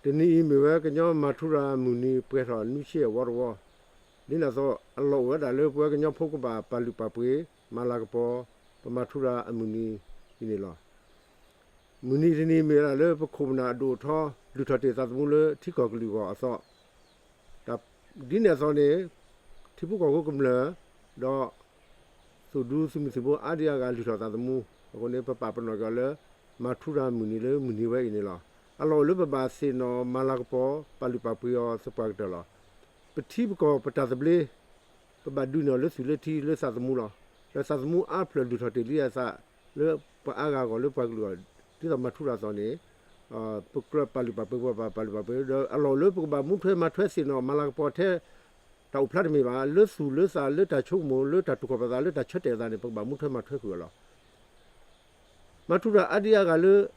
တနံၤအံၤမ့ၢ်ဝဲကညီမၤထူရၤမုၢ်နံၤပှဲၤထီၣ်နွံဆံအဝီတဝီ, ဒ်န့ၣ်အသိး အလီၢ်အိၣ်ဝဲဒၣ်လၢပဝဲကညီဖိကဘၣ်ပာ်လုၢ်ပာ်ပှ့ၤ မၤလၤကပီၤ ပမၤထူရၤအမုၢ်နံၤအံၤန့ၣ်လီၤ. မုၢ်နံၤတနံၤမ့ၢ်ဝဲဒၣ်လၢပခိၣ်ပနၢ်အဒိၣ်အထီ လုၢ်ထီၣ်တ့ၢ်သးသမူလၢထံကီၢ်ကလုာ်အဂီၢ်အသီ, ဒ်န့ၣ်အသိးန့ၣ် ထံဖိကီၢ်ဖိကမျၢၢ် ဒီး သုးဒူသုးမုၢ်သံၣ်ဘိအါဒံအါဂၤလုၢ်ထီၣ်သးသမူအဃိန့ၣ် ပပာ်ပနီၣ်က့ၤအီၤလၢ မၤထူရၤမုၢ်နံၤလၢမုၢ်နံၤဝဲအံၤန့ၣ်လီၤ. အလီၢ်အိၣ်လၢပဘၣ်သ့ၣ်နီၣ်မၤလၤကပီၤ ပာ်လုၢ်ပာ်ပှ့ၤအီၤသပှၢ်ကတၢၢ်လီၤ. ပထံပကီၢ်ပတၢ်သဘျ့ ပဘၣ်ဒုးန့ၢ်အီၤလၢသုးလၢထံလၢသးသမူလီၤ. ဒီးသးသမူအါဖျၢၣ်လုၢ်ထီၣ်တ့ၢ်လံအသးလၢပှၤအါဂၤအဂီၢ်လၢပှၤကလုာ်အဂီၢ် ဒ်သိးမၤထူရၤအသိးန့ၣ် ပကြၢးပာ်လုၢ်ပာ်ပှ့ၤ ပဘၣ်ပာ်လုၢ်ပာ်ပှ့ၤ ဒီးအလီၢ်အိၣ်လၢပကဘၣ်မူထွဲမၤထွဲသ့ၣ်နီၣ်မၤလၤကပီၤထဲ တၢ်အိၣ်ဖျါတမ့ၢ်ဘၣ် လၢသူၣ်လၢသးလၢတၢ်ဆိကမိၣ်လၢတၢ်တူၢ်ခီၣ်ပသးလၢတၢ်ဆၢတဲာ်အသးန့ၣ် ပကဘၣ်မူထွဲမၤထွဲဃုာ်အီၤလီၤ. မၤထူရၤအါဒံအါဂၤလၢ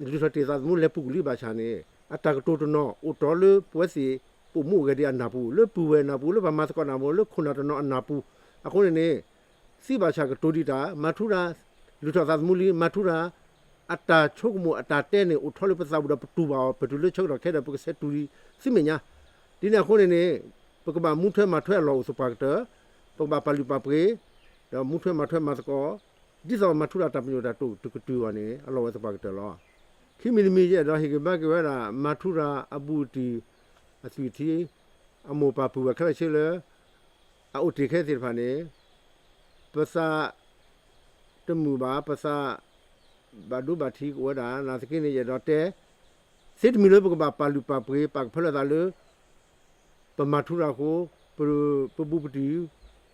လုၢ်ထီၣ်တ့ၢ်သးသမူလဲၤပူၤကွံာ်လံဘၣ်ဆၣ်န့ၣ် အတၢ်ကတိၤတနီၤအိၣ်တီလၢပဝဲသ့ၣ်ပိာ်မူအိၣ်ဂဲၤဒံးအနၢ်ပူၤ လၢပုၢ်ဝဲၢ်နၢ်ပူၤ လၢပှၤမၤသကိးနၢ်ပူၤ လၢခိၣ်နၢ်တနီၤအနၢ်ပူၤ အဃိန့ၣ်န့ၣ် သံဘၣ်ဆၣ်ကတိၤဒံးတၢ် မၤထူရၤ လုၢ်ထီၣ်သးသမူလံ မၤထူရၤ အတၢ်ဆိကမိၣ်အတၢ်တဲန့ၣ် အိၣ်ထီလၢပသးပူၤဒီးပတူၢ်ဘၣ်အီၤ ပတုၤလၢဆၢကတီၢ်ခဲအံၤဒီး ပကဆဲးတူၢ်ဒံးသုမဲာ်ညါ. ဒ်န့ၣ်အဃိန့ၣ်န့ၣ် ပကဘၣ်မူထွဲမၤထွဲအလီၢ်အိၣ်သပှၢ်ကတၢၢ်, ပကဘၣ်ပာ်လုၢ်ပာ်ပှ့ၤ, ဒီးမူထွဲမၤထွဲမၤသကိး, ဒ်သိးမၤထူရၤတၢ်ပညိၣ်တၢ်တိာ်တကတုာ်အဂီၢ်န့ၣ် အလီၢ်အိၣ်ဝဲသပှၢ်ကတၢၢ်လီၤ. ခံမံၤတမံၤ ယအဲၣ်ဒိးဟ့ၣ်ဂံၢ်ဘါက့ၤဝဲဒၣ် မၤထူရၤအဘူးအတံၢ် အသွံၣ်အထံ အမိၢ်ပၢ်ပုၢ်ဝဲၢ်ခဲလၢာ်ခဲဆ့လၢ အအိၣ်တ့ၢ်ခဲသ့ၣ်တဖၣ်န့ၣ် ပသးတမုာ်ဘၣ်, ပသးဘၣ်ဒိဘၣ်ထံးကအိၣ်ဝဲဒၣ်. နာ်သက့န့ၣ် ယအဲၣ်ဒိးတဲ သ့တမံၤလၢပကဘၣ်ပာ်လုၢ်ပာ်ပှ့ၤ ပာ်ကဖၢလၢသးလၢ ပမၤထူရၤအဃိ, ပ, ပဘူးပတံၢ်,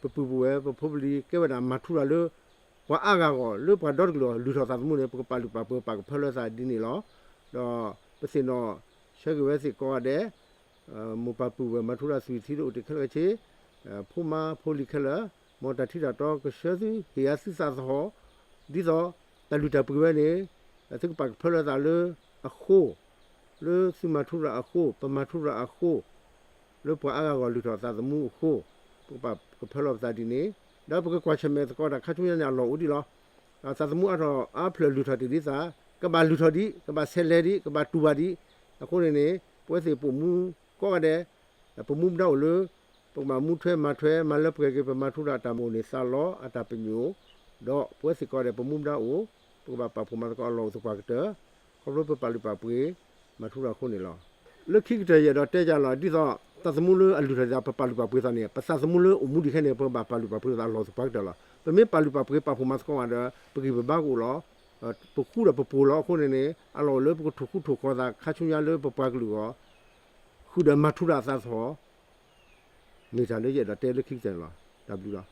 ပပုၢ်ပဝဲၢ်, ပဖိပလံၤ ကဲဝဲဒၣ်မၤထူရၤလၢ ပှၤအါဂၤအဂီၢ် လၢပှၤဒီတကလုာ်အဂီၢ် လုၢ်ထီၣ်သးသမူန့ၣ် ပကပာ်လုၢ်ပာ်ပှ့ၤ ပာ်ကဖၢလၢသးဒ်န့ၣ်လီၤ. ဒီးပသ့ၣ်နီၣ်ဆၢက့ၤဝဲသ့ၣ်ကိးဂၤဒဲး မိၢ်ပၢ်ပုၢ်ဝဲၢ် မၤထူရၤသွံၣ်ထံလၢအိၣ်တ့ၢ်ခဲလၢာ်ခဲဆ့, ဖိမါဖိလံၤခဲလၢာ်, မ်တၢ်ထံတၢ်တီကဆှၢသု ဟ့ၣ်ယါသုသးသဟီၣ်, ဒ်သိးတၢ်လုၢ်တၢ်ပှ့ၤဝဲန့ၣ် သုကပာ်ကဖၢလၢသးလၢအဃိ, လၢသုမၤထူရၤအဃိ, ပမၤထူရၤအဃိ, လၢပှၤအါဂၤအဂီၢ်လုၢ်ထီၣ်သးသမူအဃိ, ပကပာ်ကဖၢလၢသးဒ်န့ၣ်, ဒီးပကကွၢ်ဆၢၣ်မဲာ်သကိးတၢ်ခါဆူညါန့ၣ် အလီၢ်အိၣ်ဒံးလီၤ. သးသမူအါထီၣ်အါဖျၢၣ်လုၢ်ထီၣ်တ့ၢ်ဒ်သး, ကဘၣ်လုၢ်ထီၣ်ဒံး, ကဘၣ်ဆဲးလဲၤဒံး, ကဘၣ်တူၢ်ဘၣ်ဒံး, အဃိန့ၣ်န့ၣ် ပဝဲသ့ၣ်ပိာ်မူကိးဂၤဒဲး ပမူပဒါအိၣ်လၢ ပကဘၣ်မူထွဲမၤထွဲ မၤလၢပှဲၤက့ၤ ပမၤထူရၤအတၢ်မၤအိၣ်န့ၣ်သးလီအတၢ်ပညိၣ်, ဒီးပဝဲသ့ၣ်ကိးဂၤဒဲး ပမူပဒါအိၣ်, ပကဘၣ်ပာ်ဖှိၣ်မၤသကိးအလီၢ်အိၣ်သပှၢ်ကတၢၢ်, ခီဖျိပပာ်လုၢ်ပာ်ပှ့ၤ မၤထူရၤအဃိန့ၣ်လီၤ. လၢခံကတၢၢ်ယအဲၣ်ဒိးတဲယၤလီၤ ဒ်သိး သးသမူလၢအလုၢ်ထီၣ်တ့ၢ်သး ပပာ်လုၢ်ပာ်ပှ့ၤသးန့ၣ် ပသးသမူလၢအိၣ်မူဒံးခဲန့ၣ် ပကဘၣ်ပာ်လုၢ်ပာ်ပှ့ၤသးအလီၢ်အိၣ်သပှၢ်ကတၢၢ်လီၤ. ပမ့ၢ်ပာ်လုၢ်ပာ်ပှ့ၤ ပာ်ဖှိၣ်မၤသကိးမးဒီး ပဂံၢ်ပဘါကအိၣ်လီၤ. ပဃူဒီးပပှိၤလီၤအဃိန့ၣ်န့ၣ် အလီၢ်အိၣ်လၢပကထိၣ်ဃူထိၣ်ဃီၤသးခါဆူညါလၢပပှၤကလုာ်အဂီၢ် ဃုာ်ဒီးမၤထူရၤအသးသဟီၣ် မ့ၢ်တၢ်လၢယအဲၣ်ဒိးတဲလၢခံကတၢၢ်န့ၣ်လီၤ. တၢ်ဘျုးလီၤ.